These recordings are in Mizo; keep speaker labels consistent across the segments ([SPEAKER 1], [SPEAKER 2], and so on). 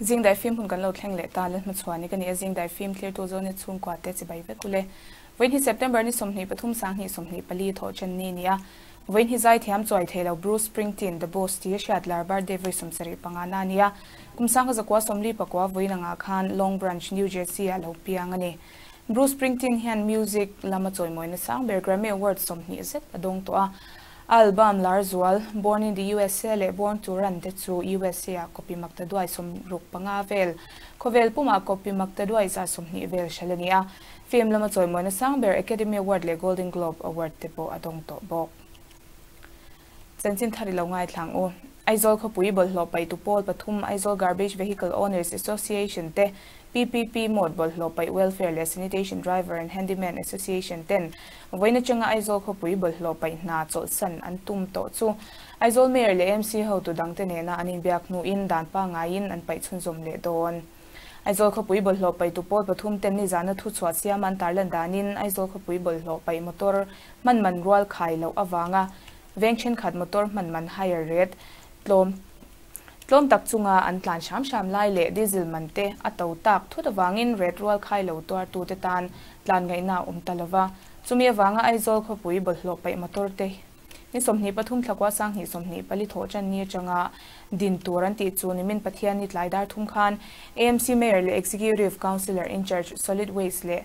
[SPEAKER 1] Zing daifim hun kan lo thleng leh ta, Lalhmachhuani ka ni a, zing daifim thlirtu Zonet chhungkua te chibai vek ule. Vawiin hi September ni 23 2024 thawh chen ni a ni a, vawiin hi zaithiam chuai thei lo Bruce Springsteen, The Boss tia hriat lar birthday vawi 75 na a ni a, kum 1949 vawiin angah khan Long Branch, New Jersey ah lo piang a ni. Bruce Springsteen hian music lama chawimawina sang ber Grammy Award 20 zet a dawng tawh a, a album lar zual Born in the USA leh Born to Run te chu USA ah copy makta duai 65 vel, khawvel pumah copy makta duai 120 vel hralh a ni a, film lama chawimawina sang ber Academy Award leh Golden Globe Award te pawh a dawng tawh bawk. Chanchin thar i lo ngaithlang u. Aizawl khawpui bawlhhlawh paihtu pawl pathum Aizawl Garbage Vehicle Owners Association te, PPP Mode bawlhhlawh paih Welfare leh Sanitation Driver and Handyman Association ten vawiin atanga Aizawl khawpui bawlhhlawh paih hna chawlhsan an tum tawh chu Aizawl Mayor leh AMC hotu dangte nena an inbiak hnuin dan pangaiin an paih chhunzawm leh dawn. Aizawl khawpui bawlhhlawh paihtu pawl pathum ten nizana thuchhuah siama an tarlan danin Aizawl khawpui bawlhhlawh paih motor hman man rual khai loh avanga veng thenkhat motor hman man hire rate tlawm tlawm tak chunga an tlan hram hram lai leh diesel man te a to tak thut avangin rate rual khai lo tuartute tan tlan ngaihna a awm ta lova. Chumi avanga Aizawl khawpui bawlhhlawh paih motor te ni 23 thlakua 2024 thawh tan ni atanga din tur an tih chu nimin Pathian ni tlai dar thum khan AMC Mayor leh Executive Councillor in charge Solid Waste leh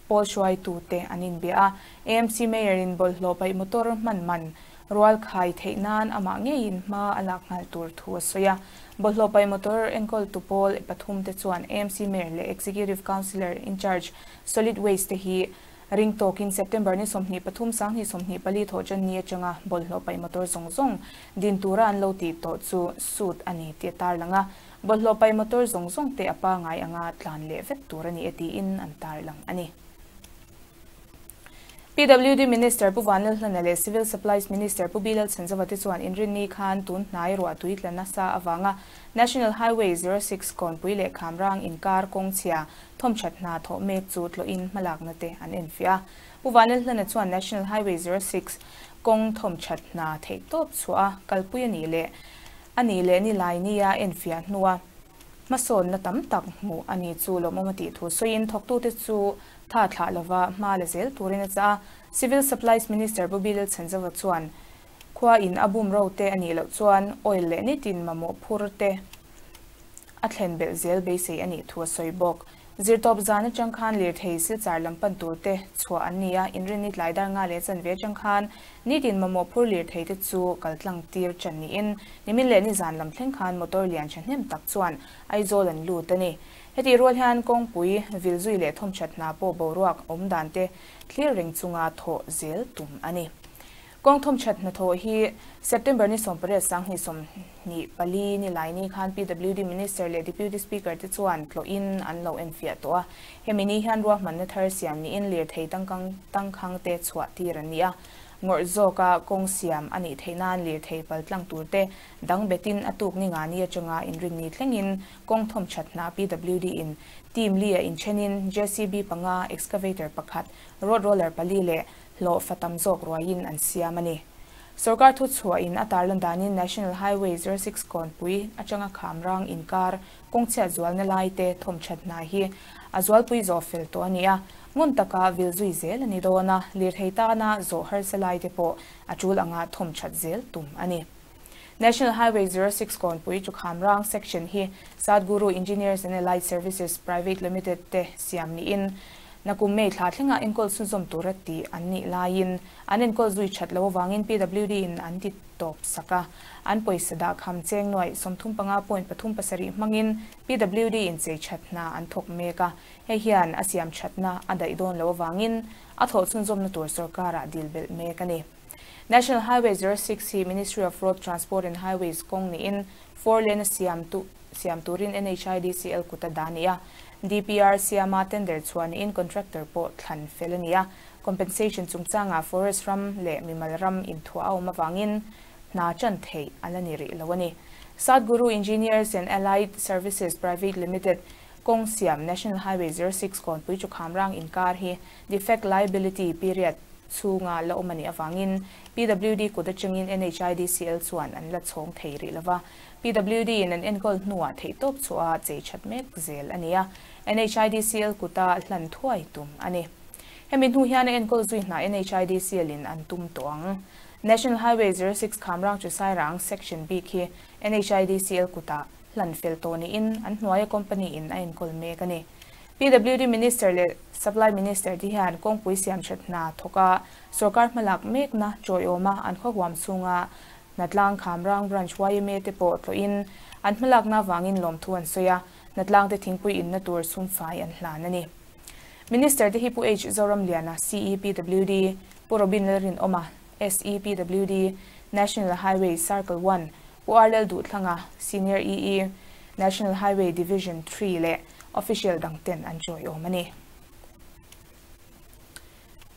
[SPEAKER 1] Pawl hruaitute an inbia a, AMC Mayor in bawlhhlawh paih motor hman man rual khai theih nan amah ngeiin hma a lak nghal tur thu a sawi a. Bawlhhlawh paih motor enkawltu pawl pathum te chuan AMC Mayor leh Executive Councillor in charge Solid Waste te hi ring tawkin September ni 23 2024 thawh tan ni atanga bawlhhlawh paih motor zawng zawng din tura an lo tih tawh chu sut a ni tih a tarlang a. Bawlhhlawh paih motor zawng zawng te a pangai anga tlan leh vek tur a ni e tiin an tarlang a ni. PWD Minister Pu Vanlalhlana leh Civil Supplies Minister Pu Bilal Chhanzova te chuan inrinni khan tun hnai ruah tui tla nasa avanga National Highway 06 Kawnpui leh Khamrang inkar kawng chhia thawmthat hna thawh mek chu tlawhin hmalakna te an enfiah a. Pu Vanlalhlana chuan National Highway 06 kawng thawmthat hna theihtawp chhuah a kalpui a nih leh A nih leh ni lai nia enfiah hnua hmasawnna tam tak hmuh a ni chu lawmawm a tih thu sawiin thawktute chu tha thlah lova hma la zel turin a chah a. Civil Supplies Minister Pu Bilal Chhanzova chuan khua in a bum ro te a nih loh chuan oil leh nitin mamawh phur te a thlen belh zel beisei a nih thu a sawi bawk. Zirtawp zan atang khan lirthei silchar lam pan tur te chhuah an ni a, inrinni tlai dar nga leh chanve atang khan nitin mamawh phur lirthei te chu kal tlang tir chan niin nimin leh nizan lam thleng khan motor lian thahnem tak chuan Aizawl an lut a ni. Hetih rual hian kawngpui, vilzui leh thawmthat hna pawh boruak awm dan te thlir reng chunga thawh zel tum a ni. Kawng thawmthat hnathawh hi September ni 18 2024 ni lai ni khan PWD Minister leh Deputy Speaker te chuan tlawhin an lo enfiah tawh a. Hemi ni hian ruahmanna thar siam niin lirthei tangkang tangkhang te chhuah tir an ni a. Ngawrh zawka kawng siam a nih theih nan lirthei paltlang tur te dang betin a tuk ni nga ni atanga inrinni thlengin kawng thawmthat hna PWD in team li a inthenin JCB panga, excavator pakhat, road roller pali leh hlawh fa tam zawk ruaiin an siam a ni. Sorkar thuchhuahin a tarlan danin National Highway 06 Kawnpui atanga Khamrang inkar kawngchhiat zualna lai te thawmthat hna hi a zualpui zawh fel tawh a ni a, ngun taka vil zui zel a ni dawn a, lirthei tana zawh harsa lai te pawh a tul anga thawmthat zel tum a ni. National Highway 06 Kawnpui to Khamrang section hi Sadguru Engineers and Allied Services Private Limited te siam niin Nakum May thla thlenga enkawl chhunzawm tura tih an nih laiin an enkawl zui that loh avangin PWD in an ti tawp sak a. An pawisa dah kham cheng nuaih 35.37 hmangin PWD in chei that hna an thawk mek a. Hei hian a siam thatna a daih dawn loh avangin a thawh chhunzawmna tur sorkarah dil belh mek a ni. National Highway 06 hi Ministry of Road Transport and Highways kawng niin four lane a siam tu siam turin NHIDCL kut a dah a ni a. DPR siama tender chhuah niin contractor pawh thlan fel a ni a. Compensation chungchangah forest ram leh mimal ram inthuah a awm avangin hna chan theih a la ni rih lo a ni. Sadguru Engineers and Allied Services Private Limited kawng siam National Highway 06 Kawnpui Chukhamrang inkar hi defect liability period chhunga la awm a nih avangin PWD kut atangin NHIDCL chuan an la chhawng thei rih lova. PWD in an enkawl hnuah theihtawp chhuah a chei that mek zel a ni a, NHIDCL kuta hlan thuai tum a ni. Hemi hnu hian a enkawl zui hna NHIDCL in an tum tawh ang. National Highway 06 Khamrang chu Sairang Section bik hi NHIDCL kutah hlan fel tawh niin an hnuaia company in a enkawl mek a ni. PWD Minister leh Supply Minister te hian kawngpui siam that hna thawk a, sorkar hmalak mekna chawiawma an khaw huam chhunga Hnatlang Khamrang Branch yma te pawh tlawhin an hmalakna avangin lawmthu an sawi a, Hnatlang te thingpui inna tur sumfai an hlan a ni. Minister te hi Pu H Zoramliana, CEPWD, Pu Robin Lalrinawma, SEPWD, National Highway Circle One, Pu R Lalduhthlanga, Senior EE, National Highway Division Three leh Official dang ten an chawiawm a ni.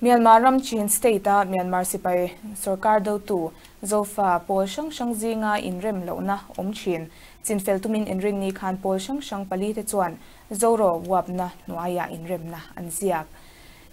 [SPEAKER 1] Myanmar ram Chin State-a Myanmar sipai sorkar dotu Zofa pawl hrang hrang zinga inrem lohna awm thin. Chinfel tumin inrinni khan pawl hrang hrang pali te chuan Zoro uapna hnuaiah inremna an ziak.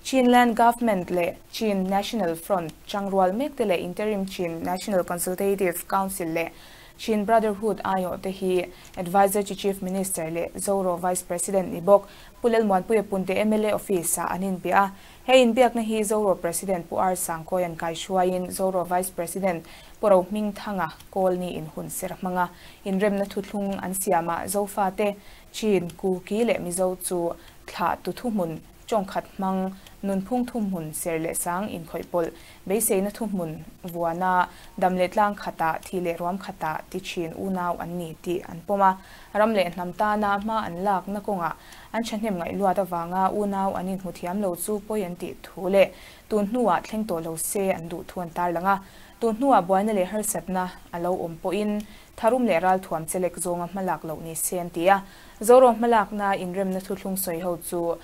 [SPEAKER 1] Chinland Government leh Chin National Front changrual mek te leh Interim Chin National Consultative Council leh Chin Brotherhood aiawh te hi Adviser to Chief Minister leh Zoro Vice President ni bawk Pu Lalmuanpuia Punte mla Office ah an inbia a. He inbiakna hi Zoro President Pu R Sangkawia'n kaihruaiin Zoro Vice President Pu Rohmingthanga Kawlni in hun ser a hmang a. Inremna thuthlung an siamah Zofate, Chin, Kuki leh Mizo chu thlah tu thuhmun, tawngkhat hmang, nunphung thuhmun ser leh sang inkhawih pawlh, beiseina thuhmun vuana dam leh tlang khatah, thi leh ruam khatah ti thin unau an ni tih an pawm a. Ram leh hnam tana hma an lakna kawngah an thahnem ngaihluat avanga unau an inhmu thiam lo chu pawi an tih thu leh tun hnuah thleng tawh lo se an duh thu an tarlang a. Tun hnuah buaina leh harsatna a lo awm pawhin tharum leh ralthuam chelek zawnga hmalak loh ni se an ti a. Zoro hmalakna inremna thuthlung sawi ho chu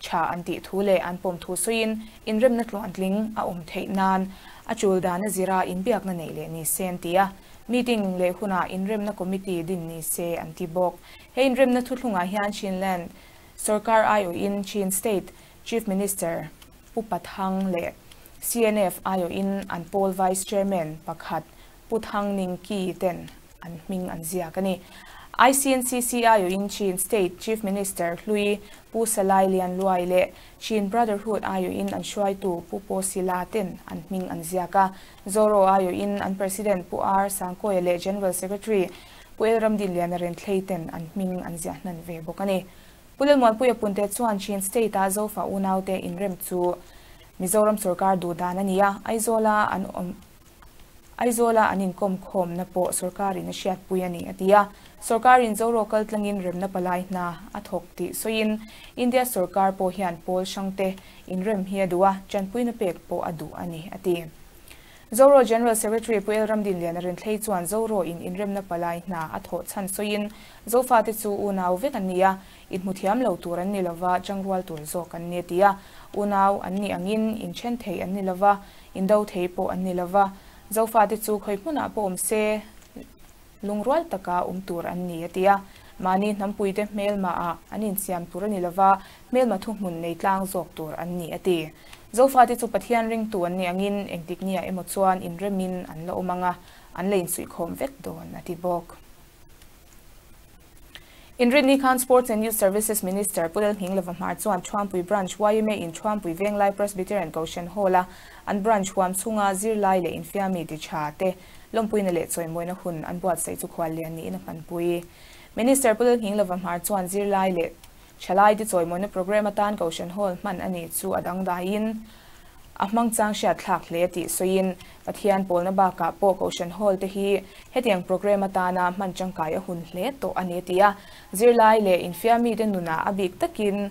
[SPEAKER 1] tha an tih thu leh an pawm thu sawiin inremna tluantling a awm theih nan a tul dan a zira inbiakna neih leh ni se an ti a. Meeting leh hunah inremna committee din ni se an ti bawk. He inremna thuthlungah hian Chinland sorkar aiawhin Chin State Chief Minister Pu Pathang leh CNF aiawhin an pawl Vice Chairman pakhat Pu Thang Ning Ki ten an hming an ziak a ni. ICNCC aiawhin Chin State Chief Minister hlui Pu Salai Lian Luai leh Chin Brotherhood aiawhin an hruaitu Pu Paw Sila ten an hming an ziak a. Zoro aiawhin an President Pu R Sangkawia leh General Secretary Pu El Ramdinliana Renthlei ten an hming an ziah hnan ve bawk a ni. Pu Lalmuanpuia Punte chuan Chin State-a Zofa unaute inrem chu Mizoram sorkar duh dan a ni a, Aizawla an awm Aizawla an inkawm khawmna pawh sorkarin a hriatpui a ni, a ti a. Sorkarin Zoro kaltlangin remna palai hna a thawk tih sawiin India sorkar pawh hian pawl hrangte inrem hi a duh a, tanpuina pek pawh a duh a ni, a ti. Zoro General Secretary Pu El Ramdinliana Renthlei chuan Zoro in inremna palai hna a thawh chhan sawiin Zofate chu unau vek an ni a, inhmu thiam lo tur an ni lova, changrual tur zawk an ni, a ti a. Unau an nih angin inthen thei an ni lova, indo thei pawh an ni lova, Zofate chu khawi hmunah pawh awm se lungrual taka awm tur an ni, a ti a. Mahni hnampuite hmelmaah an insiam tur a ni lova, hmelma thuhmun nei tlang zawk tur an ni, a ti. Zofate chu Pathian ringtu an nih angin engtik niah emaw chuan inremin an la awm ang a, an la insuihkhawm vek dawn, a ti bawk. Inrinni khan Sports and Youth Services Minister Pu Lalhminglova Hmar chuan Thuampui Branch yma in Thuampui Venglai Presbyterian Kohhran Hall-a an branch huam chhunga zirlai leh infiami ti tha te lawmpuina leh chawimawina hun an buatsaih chu khuallian niin a hmanpui. Minister Pu Lalhminglova Hmar chuan zirlai leh Thalai te chawimawina programme atan Kohhran Hall hman a nih chu a dangdaiin a hmangchang hriat thlak hle tih sawiin Pathian pawlna bakah pawh Kohhran Hall te hi hetiang programme atana hman tangkai a hun hle tawh a ni a ti a. Zirlai leh infiamite nunah a bik takin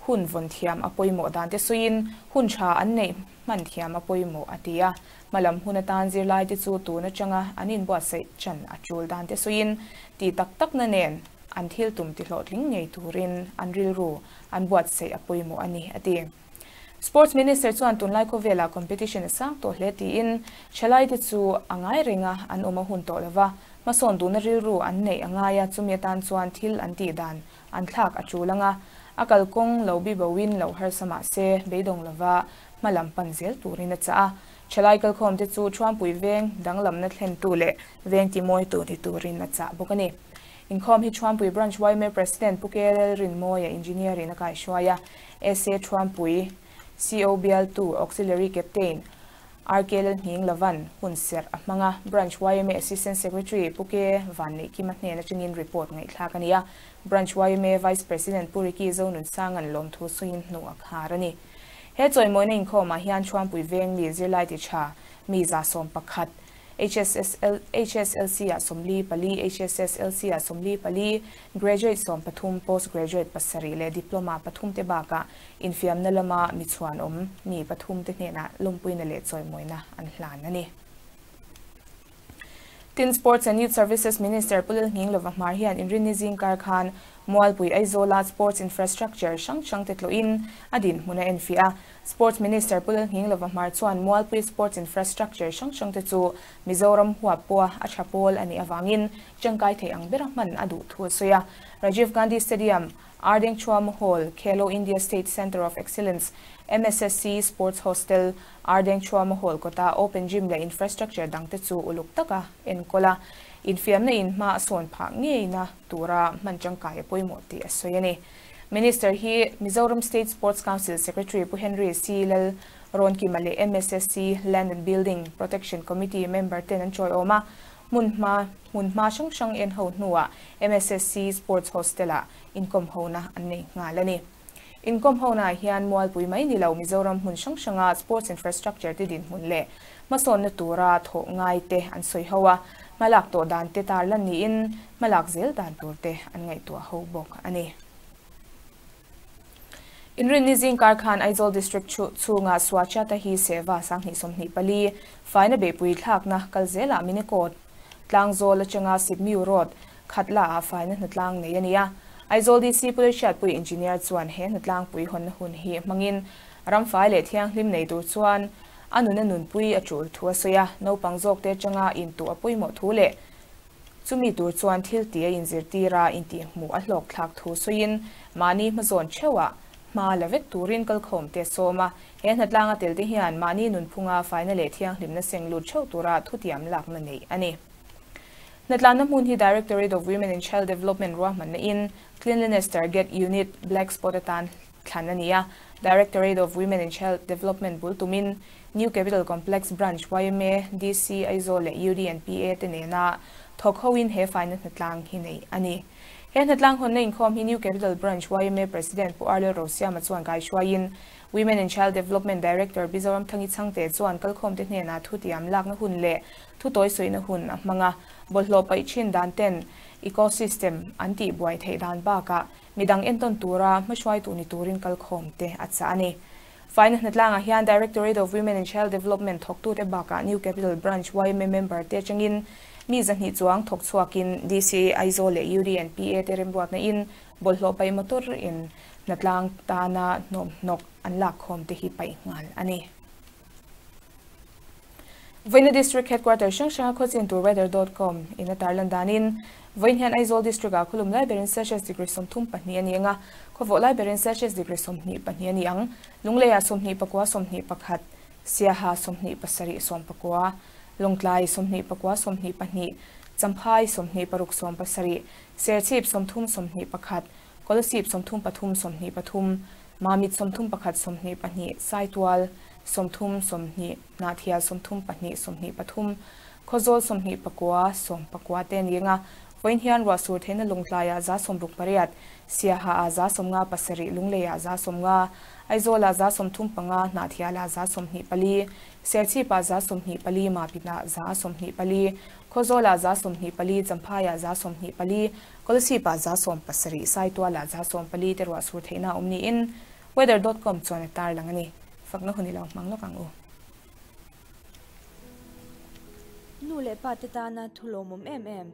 [SPEAKER 1] hun vawn thiam a pawimawh dan te sawiin hun tha an neih hman thiam a pawimawh a ti a. Hmalam hun atan zirlai te chu tun atanga an inbuatsaih chan a tul dan te sawiin tih tak takna nen an thil tum tihlawhtling ngei turin an rilru an buatsaih a pawimawh a ni, a ti. Sports Minister chuan tunlai khawvelah competition a sang tawh hle tiin thalaite chu a ngai reng a, an awm a hun tawh lova, hmasawn duhna rilru an neih a ngai a, chumi atan chuan thil an tih dan an thlak a tul ang a, a kalkawng lo bi boin lo harsa mah se beidawng lova Hmalam pan zel turin a chah a. Thalai kalkhawmte chu Thuampui veng danglamna thlentu leh veng timawitu ni turin a chah bawk a ni. Inkhawm hi Thuampui Branch yma President Pu KLL Rinmawia Engineer in a kaihruai a, SA Thuampui CO bialtu Auxiliary Captain RK Lalhning Lavan hun serh a hmang a, Branch yma Assistant Secretary Pu K Vanneihkima hnen atangin report ngaihthlak a ni a, Branch yma Vice President Pu Ricky Zonunsanga'n lawmthu sawiin hnu a khar a ni. He chawimawina inkhawmah hian Chhuanpui veng mi zirlai ti tha mi 111, HSSL, HSLC ah 44, HSSLC ah 44, Graduate 13, Post Graduate pasarih leh Diploma pathum te bakah infiamna lama mi chhuanawm mi pathum te hnenah lawmpuina leh chawimawina an hlan a ni. Tin, Sports and Youth Services Minister Pu Lalhning Lova Hmar hian Inrinni zingkar khan Mualpui Aizawla Sports Infrastructure hrang hrang te tlawhin a dinhmun a enfiah a. Sports Minister Pu Lalhning Lova Hmar chuan Mualpui Sports Infrastructure hrang hrang te chu Mizoram huap pawha a tha pawl a nih avangin tangkai thei ang bera hman a duh thu a sawi a. Rajiv Gandhi Stadium, Ardeng Chuama Hall, Khelo India State Centre of Excellence, MSSC Sports Hostel, Ardeng Chuama Hall kawta Open Gym leh Infrastructure dangte chu uluk taka enkawl a, infiamna in hma a sawn phah ngeina tura hman tangkai a pawimawh tih a sawi a ni. Minister hi Mizoram State Sports Council Secretary Pu Henry C. Lal Rawnkima leh MSSC Land and Building Protection Committee member ten an chawiawm a, Hmunhma hmunhma hrang hrang en ho hnuah MSSC Sports Hostel-ah inkawm hona an nei nghal a ni. Inkawm honaah hian Mualpui mai ni lo Mizoram hmun hrang hranga sports infrastructure te dinhmun leh hmasawnna tura thawh ngai te an sawi ho a, hmalak tawh dan te tarlan niin hmalak zel dan tur te an ngaihtuah ho bawk a ni. Inrinni zingkar khan Aizawl District chhunga Swachhata Hi Seva 2024 faina beihpui thlakna kal zelah Minikawt Tlangzawl atanga Sipmiu Road khatla ah faina hnatlang nei a ni a. Aizawl DC Pu Hriatpui Engineer chuan he hnatlangpui hawnna hun hi hmangin ramfai leh thianghlim nei tur chuan a nuna nunpui a tul thu a sawi a, naupang zawkte atanga intuh a pawimawh thu leh Chumi tur chuan thil tih a inzirtir a, intihhmuh a hlawkthlak thu sawiin mahni hmazawn theuhah hma la vek turin kalkhawmte a sawm a. He hnatlanga telte hian mahni nunphunga faina leh thianghlimna seng lut theuh tura thutiam lakna neih a ni. Hnatlanna hmun hi Directorate of Women and Child Development ruahmanna in Cleanliness Target Unit Black Spot atan thlan a ni a. Directorate of Women and Child Development bul tumin New Capital Complex Branch yma, DC, Aizawl leh UD and PA te nena thawk hoin he faina hnatlang hi nei a ni. He hnatlang hawnna inkhawm hi New Capital Branch yma President Pu Arlel Rosiama chuan kaihruaiin Women and Child Development Director Bizoram Thangi Chhangte chuan kalkhawmte hnenah thutiam lakna hun leh thutawi sawina hun a hmang a, bawlhhlawh paih thin dan ten ecosystem an tihbuai theih dan bakah midang entawn tura hmahruaitu ni turin kalkhawmte a chah a ni. Faina hnatlangah hian Directorate of Women and Child Development thawktute bakah New Capital Branch yma member te atangin mi 200 chuang thawk chhuakin DC Aizawl leh UD and PA te remruatna in bawlhhlawh paih motor in hnatlang tana hnawmhnawk an lakkhawm te hi paih nghal a ni. Vawiina District Headquarter hrang hranga khawchin tur weather dot com in a tarlan danin vawiin hian Aizawl District ah khawlum lai berin Celsius degree 32 a ni ang a, khawvawh lai berin Celsius degree 22 a ni ang. Lungleiah 29 21, Siaha 27 19, Lawngtlai 29 22, Champhai 26 17, Serchhip 30 21, Kolasib 33 23, Mamit 31 22, Saitual 30 20, Hnahthial 32 23, Khawzawl 29 19 te a ni ang a, vawiin hian ruah sur theihna lawngtlaiah 68, Siaha ah 57, Lungleiah 90, Aizawlah 35, Hnahthialah 24, Serchhipah 24, Mapinah 24, Khawzawlah 24, Champhaiah 24, Kolasibah 17, Saitualah 14 te ruah sur theihna a awm niin weather dot com chuan a tarlang a ni. Fakna hun i lo hmang lawk ang u.
[SPEAKER 2] Nu leh pa te tana thu lawmawm em em.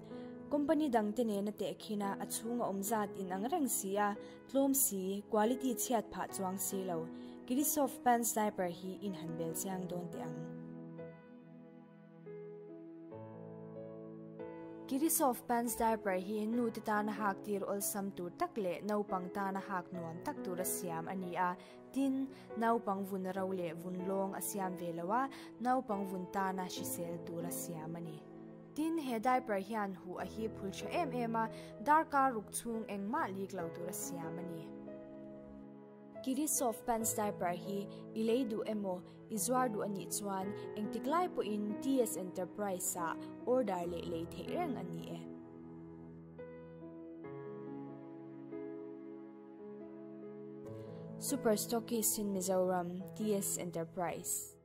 [SPEAKER 2] Company dang te nena tehkhin a, a chhung a awm zat in ang reng si a, tlawm si, quality chhiat phah chuang si lo. Kilisoft Pants Diaper hi in han bel chiang dawn teh ang. Kiddy Soft Pants Diaper hi nu te tana hak tir awlsam tur tak leh naupang tana hak nuam tak tura siam a ni a. Tin, naupang vun ro leh vun lawng a siam ve lo a, naupang vun tana hrisel tura siam a ni. Tin, he diaper hian huh a hip hul tha em em a, darkar ruk chhung engmah lik lo tura siam a ni. Kiddy Soft Pants Diaper hi i lei duh emaw, i zuar duh a nih chuan engtik lai pawhin TS Enterprise ah order leh lei theih reng a ni e. Super Stockist in Mizoram, TS Enterprise.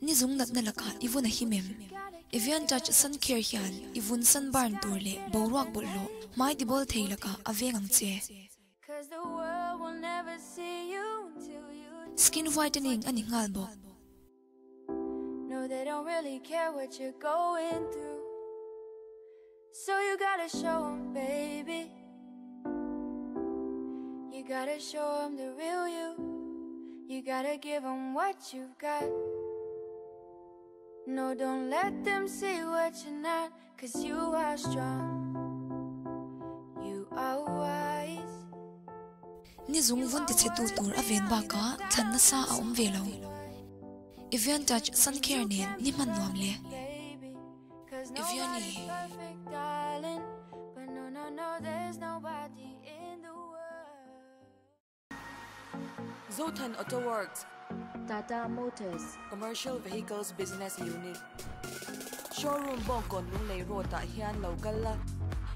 [SPEAKER 3] Ni zung natna lakah i vun a him em? Evian Touch Sun Care hian i vun sunburn tur leh boruak bawlhhlawh hmai tibawl thei lakah a veng ang che. Skin whitening a ni nghal bawk.
[SPEAKER 4] So you gotta show 'em, baby. You gotta show 'em the real you. You gotta give 'em what you've got. No, don't let them see what you're not. Cause you are strong. You are wise.
[SPEAKER 3] Ni zung vun tichhetu tur a ven bakah thlan nasa a awm ve lo. Evian Touch Sun Care nen ni hman nuam le. Eviani.
[SPEAKER 5] Zothan Auto Works.
[SPEAKER 2] Tata Motors.
[SPEAKER 5] Commercial Vehicles Business Unit. Showroom Bawngkawn Lunglei Road ah hian lo kal la,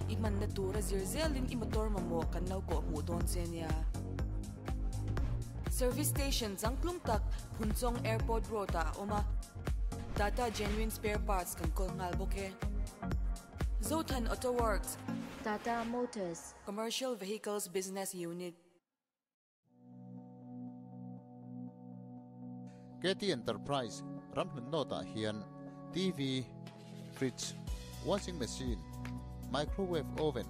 [SPEAKER 5] i hmanna tura zir zelin i motor mamawh kan lo kawh hmuh dawn che nia. Service Station changtlung tak Phunchawng Airport Road ah a awm a. Tata Genuine Spare Parts kan kawl nghal bawk e. Zothan Auto Works.
[SPEAKER 2] Tata Motors.
[SPEAKER 5] Commercial Vehicles Business Unit.
[SPEAKER 6] KT Enterprise ramhlun note-ah hian TV, fridge, washing machine, microwave oven,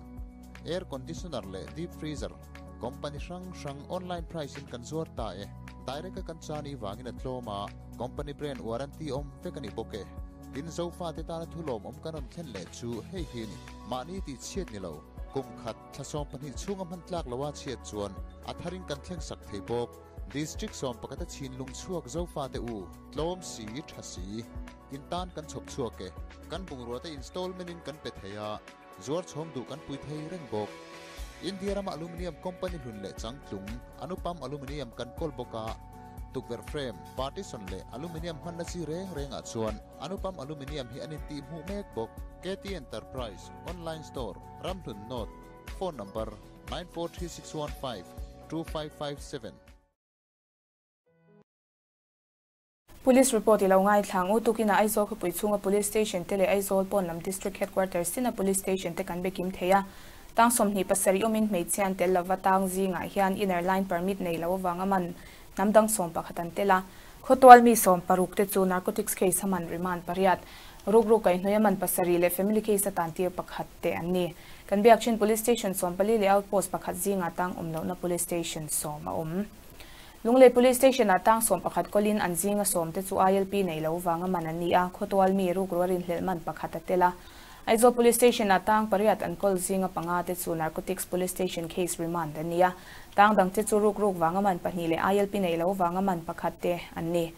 [SPEAKER 6] air conditioner leh deep freezer company hrang hrang online price in kan zuar ta e. Direct a kan chan i vangin a tlawm a, company brand warranty awm vek a ni bawk e. Tin Zofa te tana thulawm awm kan rawn thlen leh chu hei hi a ni. Mahni tih chhiat ni lo, kum khat, thla 12 chhunga hman tlak loa chhiat chuan a tharin kan thleng sak thei bawk. District 11 a chhinlung chhuak Zofa te u, tlawm si, tha si, in tan kan chhawp chhuak e. Kan bungrua te installment in kan pe thei a, Zuar chhawm duh kan pui thei reng bawk. India rama aluminium company hlun leh changtlung, Anupam Aluminium kan kawl bawk a, tukverh frame, partition leh aluminium hmanna chi reng rengah chuan Anupam Aluminium hi an intih hmuh mek bawk. KT Enterprise, Online Store, Ramhlun North, Phone Number, 943615 2557.
[SPEAKER 1] Police report i lo ngaithlang u tukin a Aizawl khawpui chhunga Police Station te leh Aizawl pawn lam District Headquarters tin a Police Station te kan be kim thei a. Tang 27 awmin hmeichhia an tel lova tang zingah hian inner line permit nei lo avanga man hnam dang 11 an tel a. Khawtual mi 16 te chu narcotics case a man remand pariat, rukru kaihhnawih a man pasarih leh family case a tan tir pakhat te an ni. Kan biak thin Police Station 14 leh Outpost pakhat zingah tang awm lohna Police Station sawm a awm. Lunglei Police Station ah tang 11 kawlin an zinga sawm te chu ILP nei lo vanga man an ni a, khawtual mi rukru a rinhlelh man pakhat a tel a. Aizawl Police Station ah tang pariat an kawl zinga panga te chu Narcotics Police Station case remand an ni a, tang dang te chu rukruk vanga man pahnih leh ILP nei lo vanga man pakhat te an ni.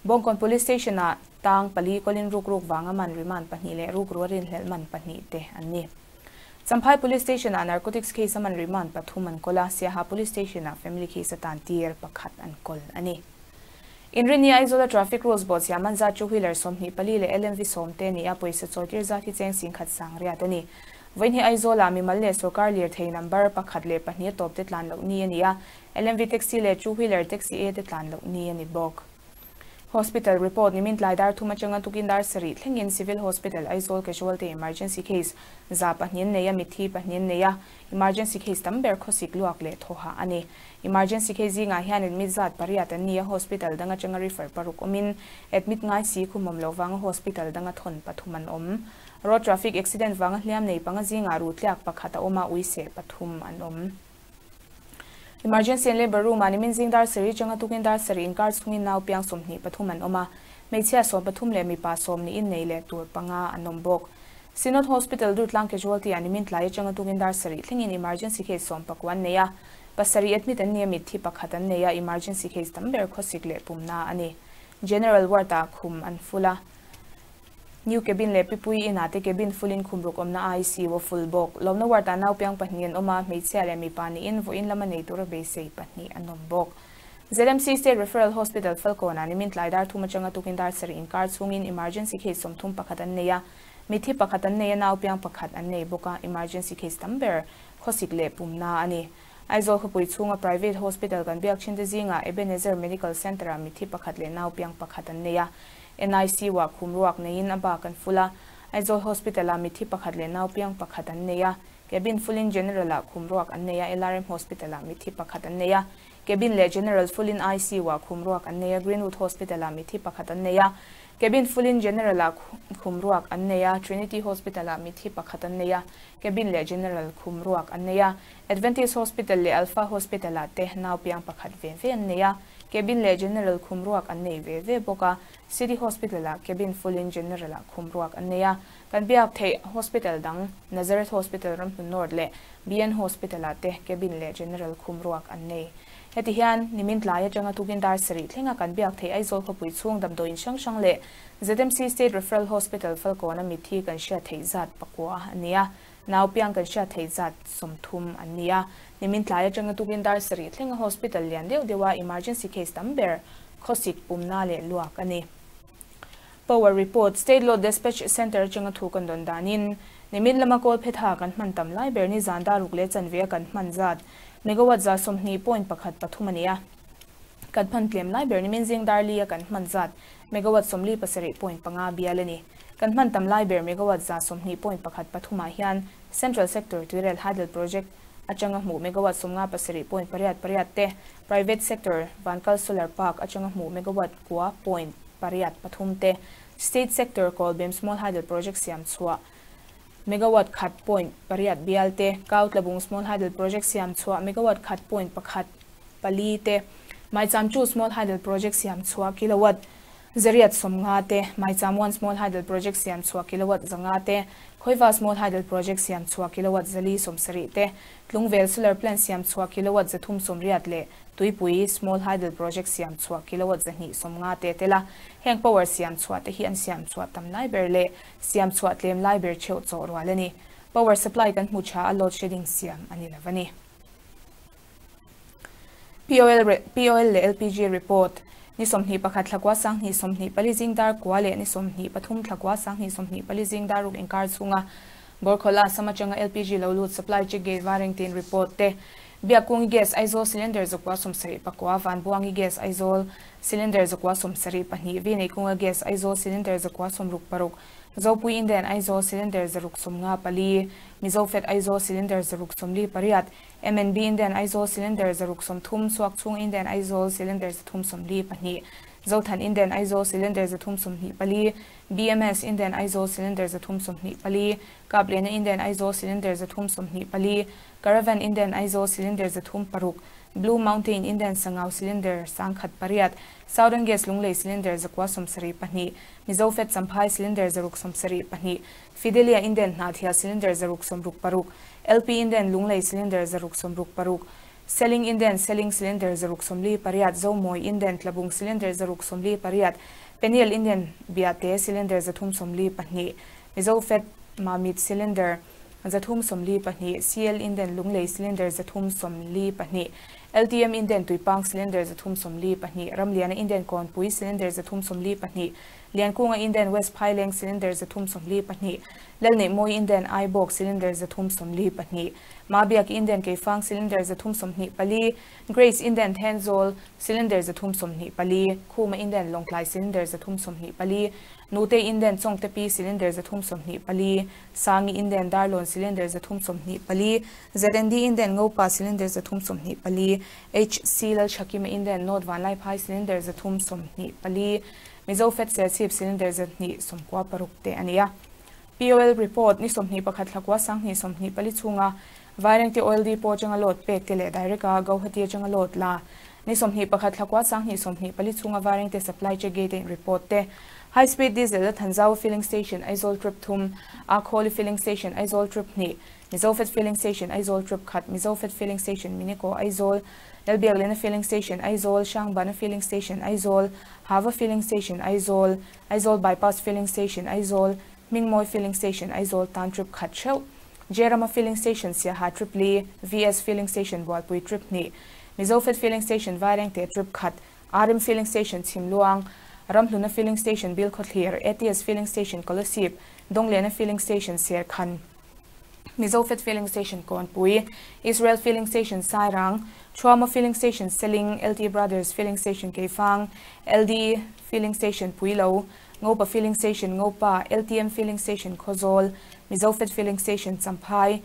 [SPEAKER 1] Bawngkawn Police Station ah tang pali kawlin rukruk vanga man remand pahnih leh rukru a rinhlelh man pahnih te an ni. Champhai Police Station ah narcotics case a man remand pathum an kawl a, Siaha Police Station ah family case atan tir pakhat an kawl a ni. Inrinni Aizawl a traffic rules bawh chhia man zat two wheeler 24 leh LMV sawm te ni a, pawisa chawi tir zat hi cheng singkhat sang riat a ni. Vawiin hi Aizawl ah mimal leh sorkar lirthei number pakhat leh pahnih a tawp te tlan loh ni a ni a, LMV taxi leh two wheeler taxi A te tlan loh ni a ni bawk. Hospital report nimin tlai dar thum atanga tukin dar sarih thlengin Civil Hospital Aizawl Casualty Emergency Case za pahnih nei a, mithi pahnih nei a, Emergency Case tam ber khawsik luak leh thawhah a ni. Emergency Case zingah hian admit zat pariat an ni a, hospital dang atanga refer paruk awmin admit ngai si khumawm loh vanga hospital danga thawn pathum an awm. Road traffic accident vanga hliam nei panga zingah ruh tliak pakhat a awm a, uiseh pathum an awm. Emergency and Labour Room ah nimin zing dar sarih atanga tukin dar sarih inkar chungin nau piang 23 an awm a, hmeichhia 13 leh mipa 10 niin nei leh tur panga an awm bawk. Synod Hospital Durtlang Casualty ah nimin tlai atanga tukin dar sarih thlengin emergency case 19 an nei a, pasarih admit an ni a mitthi pakhat an nei a, emergency case tam ber khawsik leh pumna a ni. General Ward ah khum an full a. New Cabin leh Pipui Inn ah te cabin full in khum ruk awmna ICU a full bawk. Lawmna ward ah naupiang pahnih an awm a, hmeichhia leh mipa niin vawiin lama nei tura beisei pahnih an awm bawk. ZMC State Referral Hospital Falkawn ah nimin tlai dar thum atanga tukin dar sarih inkar chhungin emergency case 31 an nei a, mitthi pakhat an nei a, naupiang pakhat an nei bawk a, emergency case tam ber khawsik leh pumna a ni. Aizawl khawpui chhunga private hospital kan biak thin te zingah Ebenezer Medical Centre ah mitthi pakhat leh naupiang pakhat an nei a, NICU ah khum ruak neiin a bak an full a, Aizawl Hospital ah mitthi pakhat leh naupiang pakhat an nei a, cabin full in General ah khum ruak an nei a, LRM Hospital ah mitthi pakhat an nei a, cabin leh General full in ICU ah khum ruak an nei a, Greenwood Hospital ah mitthi pakhat an nei a, cabin full in General ah khum ruak an nei a, Trinity Hospital ah mitthi pakhat an nei a, cabin leh General khum ruak an nei a, Adventist Hospital leh Alpha Hospital ah te naupiang pakhat ve ve an nei a. Cabin leh General khum ruak an nei ve ve bawk a, City Hospital ah cabin full in General ah khum ruak an nei a, kan biak theih Hospital dang Nazareth Hospital Ramhlun North leh BN Hospital ah te cabin leh General khum ruak an nei. Heti hian nimin tlai atanga tukin dar sarih thlenga kan biak theih Aizawl khawpui chhung damdawiin hrang hrang leh ZMC State Referral Hospital Falkawn a mitthi kan hriat theih zat pakua a ni a, Nau piang kan hriat theih zat 30 an ni a, nimin tlai atanga tukin dar sarih thlenga hospital lian deuh deuha emergency case tam ber khawsik pumna leh luak a ni. Power report, State Load Despatch Centre atanga thu kan dawn danin, nimin lama kawl phetha kan hman tam lai ber ni zan dar ruk leh chanve a kan hman zat megawatt 120.13 a ni a, kan hman tlem lai ber nimin zing dar li a kan hman zat megawatt 47.5 bial a ni. Kan hman tam lai ber megawatt 120.13 ah hian Central Sector Tuirel Hydel Project atanga hmuh megawatt 57.8 te, Private Sector Vankal Solar Park atanga hmuh megawatt 9.83 te, State Sector Kawlbem Small Hydel Project siam chhuah megawatt 1.8 bial te, Kautlabung Small Hydel Project siam chhuah megawatt 1.14 te, Maicham 2 Small Hydel Project siam chhuah kilowatt 850 te, Maicham 1 Small Hydel Project siam chhuah kilowatt 500 te, Khoiva Small Hydel Project siam chhuah kilowatt 470 te, Tlungvel Solar Plant siam chhuah kilowatt 380 leh Tuipui Small Hydel Project siam chhuah kilowatt 250 te tela heng power siam chhuah te hi an siam chhuah tam lai ber leh siam chhuah tlem lai ber theuh chaw rual a ni. Power supply kan hmu tha a load shedding siam a ni lo a ni. POL POL leh LPG report ni 21 thlakwa 2024 zing dar kwa leh ni 23 thlakwa 2024 zing dar ruk inkar chhunga Borkhola samachanga LPG lo lut supply check gate Warrington report te Biakungi gas Aizawl cylinder 179 Vanbuangi gas Aizawl cylinder 172 Vineikunga gas Aizawl cylinder 166 Zopui Indian Aizawl cylinder 654 Mizofet Aizawl cylinder 648 MNB Indian Aizawl cylinder 630 Suakchung Indian Aizawl cylinder 342 Zothan Indian Aizawl cylinder 324 BMS Indian Aizawl cylinder 324 Kaplena Indian Aizawl cylinder 324 Caravan Indian Aizawl cylinder 36 Blue Mountain Indian Sangau cylinder 108 Southern Gas Lunglei cylinder 172 Mizofet Champhai cylinder 672 Fidelia Indian Hnathia cylinder 666 LP Indian Lunglei cylinder 666 Selling Indian Selling cylinder 648 Zomoi Indian Tlabung cylinder 648 Peniel Indian Biate cylinder 342 Mizofet Mamit cylinder 342 CL Indian Lunglei cylinder 342 LTM Indian Tuipang cylinder 342 Ramliana Indian Konpui cylinder 342 Liankunga Indian West Phaileng cylinder 342 Lalne Moi Indian Aibawk cylinder 342 Mabiak Indian Keifang cylinder 324 Grace Indian Thenzawl cylinder 324 Khuma Indian Lawngtlai cylinder 324 Nute Indian Chawngtepi cylinder 324 Sangi Indian Darlawn cylinder 324 ZND Indian Ngopa cylinder 324 HC Lalthakima Indian North Vanlaiphai cylinder 324 Mizofet Serchhip cylinder 296 te ania. POL report ni 21 thlakwa 2024 chhunga Vairengte Oil Depot atanga load pek te leh direct a Gauhati atanga load la ni 21 thla kua 2024 chhunga Vairengte Supply Check Gate a in report te High Speed Diesel a Thanzau Filling Station Aizawl Trip thum, Akhawli Filling Station Aizawl Trip hnih, Mizofet Filling Station Aizawl Trip khat, Mizofet Filling Station Miniko Aizawl, Lalbiaklena Filling Station Aizawl, Hrangbana Filling Station Aizawl, Hava Filling Station Aizawl, Aizawl Bypass Filling Station Aizawl, Hmingmawi Filling Station Aizawl tan trip khat theuh, Jerama Filling Station Siaha trip li, VS Filling Station Bualpui trip hnih, Mizofet Filling Station Vairengte trip khat, RM Filling Station Chhimluang, Ramhluna Filling Station Bilkhawthlir, ATS Filling Station Kolasib, Dawnglena Filling Station Serkhan, Mizofet Filling Station Kawnpui, Israel Filling Station Sairang, Thuama Filling Station Seling, LT Brothers Filling Station Keifang, LD Filling Station Puilo, Ngopa Filling Station Ngopa, LTM Filling Station Khawzawl, Mizofet Filling Station Champhai,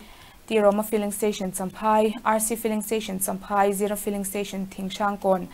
[SPEAKER 1] T Roma Filling Station Champhai, RC Filling Station Champhai, Zira Filling Station Thinghrangkawn,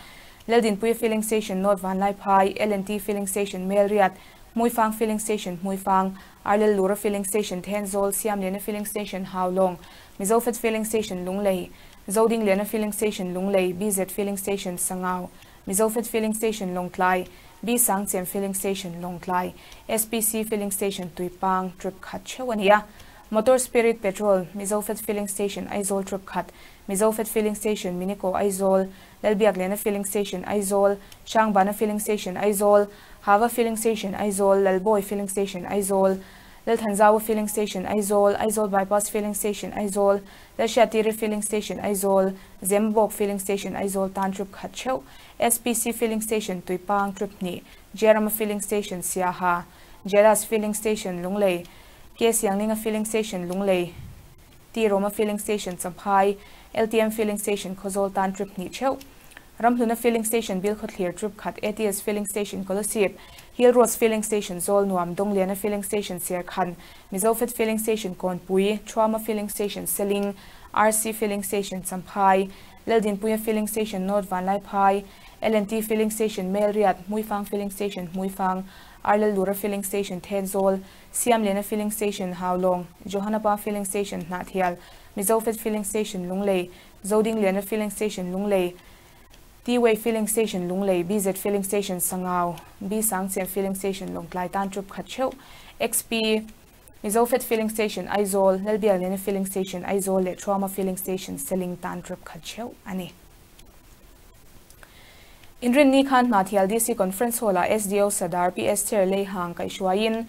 [SPEAKER 1] Laldinpuia Filling Station North Vanlaiphai, LNT Filling Station Melriat, Hmuifang Filling Station Hmuifang, Arlel Lura Filling Station Thenzawl, Siamliana Filling Station Haulawng, Mizofet Filling Station Lunglei, Zodingliana Filling Station Lunglei, BZ Filling Station Sangau, Mizofet Filling Station Lawngtlai, B Sangchem Filling Station Lawngtlai, SPC Filling Station Tuipang trip khat theuh a ni a. Motor Spirit Petrol, Mizofet Filling Station Aizawl trip khat, Mizofet Filling Station Miniko Aizawl, Lalbiaklena Filling Station Aizawl, Hrangbana Filling Station Aizawl, Hava Filling Station Aizawl, Lalbawi Filling Station Aizawl, Lalthanzaua Filling Station Aizawl, Aizawl Bypass Filling Station Aizawl, Lalhriatiri Filling Station Aizawl, Zembawk Filling Station Aizawl tan trip khat theuh, SPC Filling Station Tuipang trip hnih, Jerama Filling Station Siaha, Jelas Filling Station Lunglei, Kesianglinga Filling Station Lunglei, T Roma Filling Station Champhai, LTM Filling Station Khawzawl tan trip hnih theuh, Ramhluna Filling Station Bilkhawthlir trip khat, ATS Filling Station Kolasib, Hill Roads Filling Station Zawl Nuam, Dawngliana Filling Station Serkhan, Mizofet Filling Station Kawnpui, Thuama Filling Station Seling, RC Filling Station Champhai, Laldinpuia Filling Station North Vanlaiphai, LNT Filling Station Melriat, Hmuifang Filling Station Hmuifang, Arlellura Filling Station Thenzawl, Siamliana Filling Station Haulawng, Johanapa Filling Station Hnahthial, Mizofet Filling Station Lunglei, Zodingliana Filling Station Lunglei, T-Way Filling Station Lunglei, BZ Filling Station Sangau, B Sangchen Filling Station Lawngtlai tan trip khat theuh, XP Mizofet Filling Station Aizawl, Lalbialena Filling Station Aizawl leh Thuama Filling Station Seling tan trip khat theuh a ni. Inrinni khan Hnahthial DC Conference Hall-ah SDO Sadar PS Chair Leihang kaihhruaiin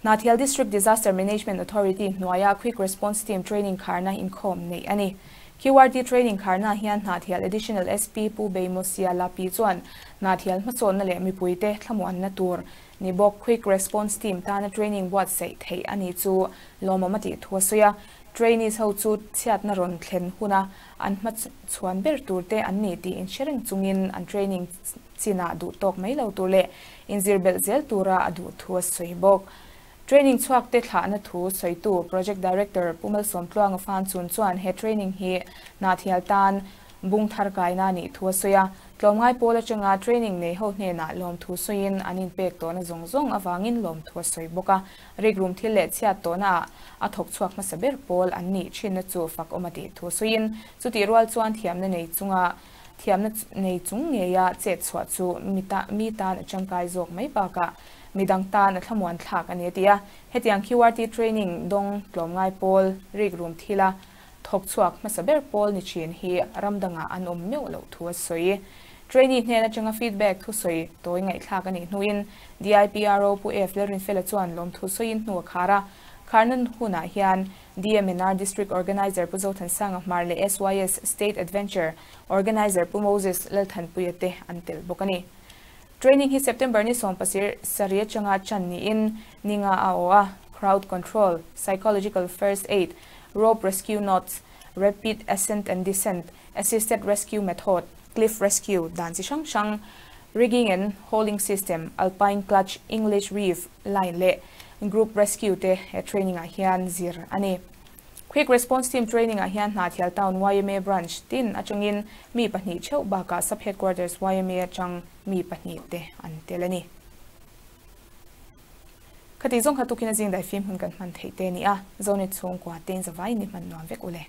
[SPEAKER 1] Hnahthial District Disaster Management Authority hnuaia Quick Response Team Training kharna inkhawm neih a ni. QRT Training kharna hian Hnahthial Additional SP Pu Beimosia Lapi chuan Hnahthial hmasawnna leh mipuite thlamuanna tur ni bawk Quick Response Team tana training buatsaih theih a ni chu lawmawm a tih thu a sawi a. Trainees ho chu chhiatna rawn thlen huna an hmachhuan ber tur te an ni tih inhre reng chungin an training chinah duh tawk mai lo tur leh inzir belh zel tura a duh thu a sawi bawk. Training chhuak te thlahna thu sawitu Project Director Pu Malsawmtluanga Fan Chun chuan he training hi Hnahthial tan bung thar kaina nih thu a sawi a. Tlawmngai pawl atanga training nei ho hnenah lawmthu sawiin an inpek tawhna zawng zawng avangin lawmthu a sawi bawk a. Rikrum thil leh chhiat tawhnaah a thawk chhuak hmasa ber pawl an nih thinna chu fak awm a tih thu sawiin chutih rual chuan thiamna nei chunga thiamna nei chung ngeia chet chhuah chu mi tan a tangkai zawk mai bakah midang tan a thlamuan thlak a ni a ti a. Hetiang QRT training dawng tlawmngai pawl rikrum thila thawk chhuak hmasa ber pawl ni thin hi ram dangah an awm meuh loh thu a sawi. Trainee hnen atanga feedback thusawi tawi ngaihthlak a nih hnuin DIPRO Pu F Lalrinfela chuan lawmthu sawiin hnu a khar a. Kharna hunah hian DMNR District Organiser Pu Zothansanga Hmar leh SYS State Adventure Organiser Pu Moses Lalthanpuia te an tel bawk a ni. Training hi September ni sawmpasir sarih atanga chan niin ninga a aw a, Crowd Control, Psychological First Aid, Rope Rescue Knots, Rapid Ascent and Descent, Assisted Rescue Method, Cliff Rescue, dan chi hrang hrang, Rigging and Hauling System, Alpine Clutch, English Reef Line leh Group Rescue te he training ah hian zir a ni. Quick Response Team training ah hian Hnahthial Town yma Branch tin atangin mi pahnih theuh bakah Sub Headquarters yma atang mi pahnih te an tel a ni. Khati zawng kha tukin a zing daifim hun kan hman theih te a ni a, Zonet chhungkua te in zavai ni hman nuam vek ule.